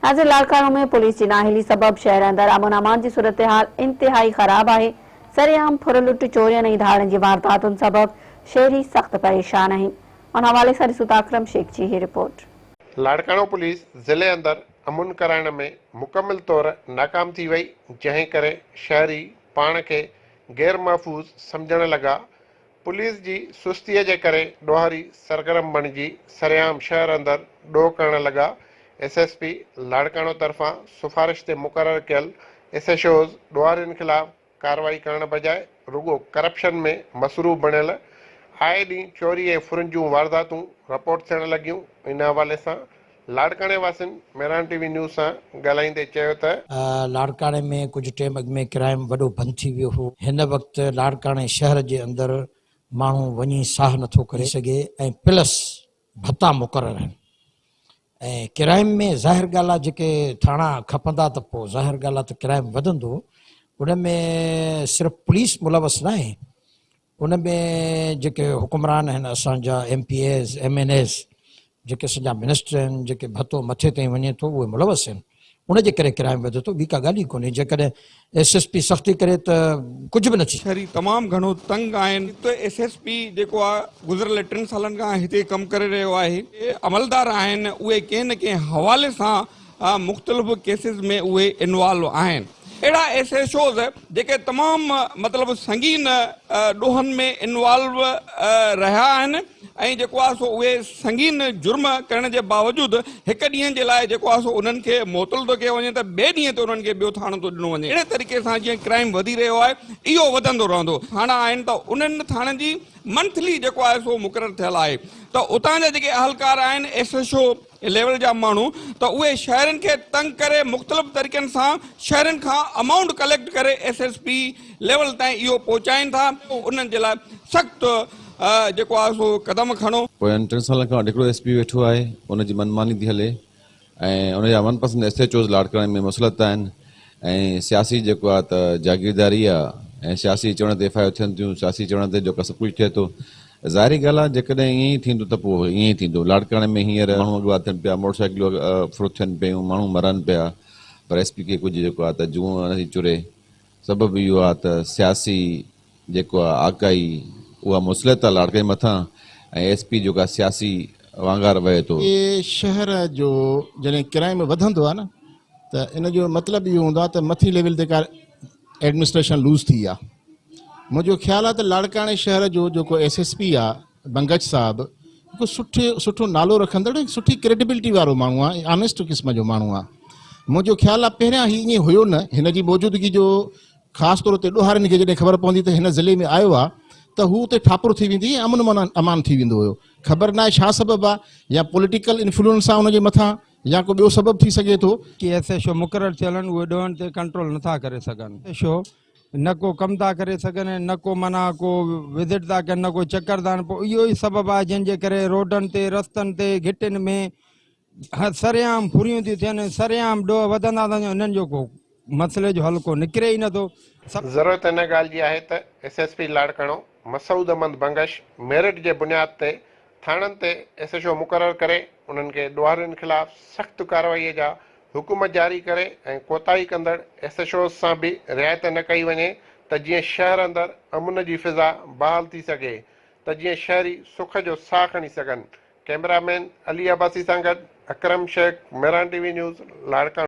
ناظر لاڙڪاڻو ۾ پوليس جي نااهلي سبب شهر اندر امن امان جي صورتحال انتهائي خراب آهي، سرعام ڦر لٽ، چورين ۽ ڌاڙن جي وارداتن سبب شهري سخت پريشان آهن، ان حوالي سان ڏسون ٿا اڪرم شيخ جي هي رپورٽ. لاڙڪاڻو پوليس ضلعي اندر امن ڪرائڻ ۾ مڪمل طور ناڪام ٿي وئي، جنهن ڪري شهري پاڻ کي غير محفوظ سمجهڻ لڳا، پوليس جي سستيء جي ڪري ڏوهاري سرگرم بڻجي سرعام شهر اندر ڏوهه ڪرڻ لڳا، ايس ايس پي لاڙڪاڻو طرفان سفارش تي مقرر ڪيل ايس ايڇ اوز ڏوهارين خلاف ڪارروائي ڪرڻ بجاء رڳو ڪرپشن ۾ مصروف بڻيل، آئي ڏينهن چوري ۽ ڦرن جون وارداتون رپورٽ ٿيڻ لڳيون، ان حوالي سان لاڙڪاڻي واسين مهراڻ ٽي وي نيوز سان ڳالهائيندي چيو ته. لاڙڪاڻي ۾ ڪجهه ٽيم اڳ ۾ ڪرائيم وڏو بند ٿي ويو هو. هن وقت لاڙڪاڻي شهر جي اندر ماڻهو وڃي ساهه نٿو ڪري سگهي ۽ پلس ڀتا مقرر آهن ۽ ڪرائيم ۾ ظاهر ڳالهه آهي جيڪي ٿاڻا کپندا ته پوء ظاهر ڳالهه آهي ته ڪرائيم وڌندو ان ۾ صرف پوليس ملوث ناهي ان ۾ جيڪي حڪمران آهن اسان جا M P As, M N As, جيڪي اسان جا منسٽر آهن، جيڪي ڀتو مٿي تائين وڃي ٿو اهي ملوث آهن. ان جي ڪري ڪرائيم وڌي ٿو ٻي ڪا ڳالهه ئي ڪونهي. جيڪڏهن ايس ايس پي سختي ڪري ته ڪجهه به نه ٿي. شهري تمام گهڻو تنگ آهن. ته ايس ايس پي جيڪو آهي گذريل ٽن سالن کان هتي ڪم ڪري رهيو آهي. عملدار آهن اهي ڪنهن نه ڪنهن حوالي سان مختلف ڪيسز ۾ اهي انوالو آهن. اهڙا ايس ايڇ اوز جيڪي تمام مطلب سنگين ڏوهن ۾ انوالو رهيا آهن ۽ جيڪو آهي سو اهي سنگين جرم ڪرڻ جي باوجود هڪ ڏينهن جي لاء جيڪو آهي سو انهن کي معطل ٿو ڪيو وڃي ته ٻئي ڏينهن تي انهن کي ٻيو ٿاڻو ٿو ڏنو وڃي. اهڙي طريقي سان جيئن ڪرائيم وڌي رهيو آهي اهو وڌندو رهندو. ٿاڻا آهن ته انهن ٿاڻن جي منٿلي جيڪو آهي سو مقرر ٿيل آهي ته اتان جا جيڪي اهلڪار آهن ايس ايڇ او ليول جا ماڻهو ته اهي شهرين کي تنگ ڪري مختلف طريقن سان شهرين کان امائونٽ ڪليڪٽ ڪري ايس ايس پي ليول تائين اهو پهچائين ٿا انهن جي لاء سخت جيڪو آهي سو قدم کڻو. پوين ٽن سالن کان هڪڙو ايس پي ويٺو آهي ان جي من ماني ٿي هلي ۽ ان جا من پسند ايس ايڇ اوز لاڙڪاڻي ۾ مسلط آهن ۽ سياسي جيڪو آهي ته جاگيرداري آهي ۽ سياسي چوڻ تي ايف I R ٿين ٿيون سياسي چوڻ تي جيڪو سڀ ڪجهه ٿئي ٿو ظاهري ڳالهه آهي جيڪڏهن ائين ئي ٿيندو ته پوء ائين ئي ٿيندو لاڙڪاڻي ۾ هينئر ماڻهو اغوا ٿين پيا موٽر سائيڪلون ڦر ٿين پيون ماڻهو مرن پيا پر ايس پي کي ڪجهه جيڪو آهي ته جونء نٿي چري سبب اهو آهي ته سياسي جيڪو آهي آقائي اها مسلط آهي لاڙڪاڻي مٿان ۽ ايس پي جيڪو آهي سياسي وانگار وهي ٿو. شهر جو جڏهن ڪرائيم وڌندو آهي نه ته ان جو مطلب اهو هوندو آهي ته مٿي ليول تي ڪا ايڊمنسٽريشن لوز ٿي آهي. منهنجو خيال آهي ته لاڙڪاڻي شهر جو جيڪو ايس ايس پي آهي بنگش صاحب هڪ سٺي سٺو نالو رکندڙ ۽ سٺي ڪريڊبلٽي وارو ماڻهو آهي ۽ آنيسٽ قسم جو ماڻهو آهي. منهنجو خيال آهي پهريان هي ائين هيو نه هن جي موجودگي جو خاص طور تي ڏوهارين کي جڏهن خبر پوندي ته هن ضلعي ۾ آيو آهي ته هو اتي ٺاپر ٿي ويندي ۽ امن امان ٿي ويندو هيو. خبر ناهي ڇا سبب آهي يا پوليٽيڪل انفلوئنس آهي ان جي مٿان يا ڪو ٻيو سبب ٿي سگهي ٿو. ڪي ايس ايڇ او مقرر ٿيل آهن اهي ڏوهن تي ڪنٽرول نٿا ڪري سگهن. ايس ايڇ او نه ڪو ڪم ٿا ڪري سگهن ۽ نه ڪو معنيٰ ڪو وزٽ ٿا ڪن نه ڪو چڪر ٿا هڻن پوء اهو ئي سبب آهي جنهن جي ڪري روڊن تي رستن تي گهٽين ۾ سرعام ڦريون ٿيون ٿين سرعام ڏوهه وڌندا ٿا وڃن انهن جو ڪو مسئلي جو حل ڪو نڪري ئي نٿو. ضرورت ان ڳالهه جي آهي ته S S P Larkana Masood Ahmed Bangash merit جي بنياد تي ٿاڻن تي ايس ايڇ او مقرر ڪري انهن کي ڏوهارين خلاف سخت ڪارروائي جا حڪم جاري ڪري ۽ ڪوتاهي ڪندڙ ايس ايڇ اوز سان به رعايت نه ڪئي وڃي ته جيئن شهر اندر امن جي فضا بحال ٿي سگهي ته جيئن شهري سک جو ساهه کڻي سگهن ڪئميرا مين علي عباسي سان گڏ Akram Shaikh Mehran T V news Larkana.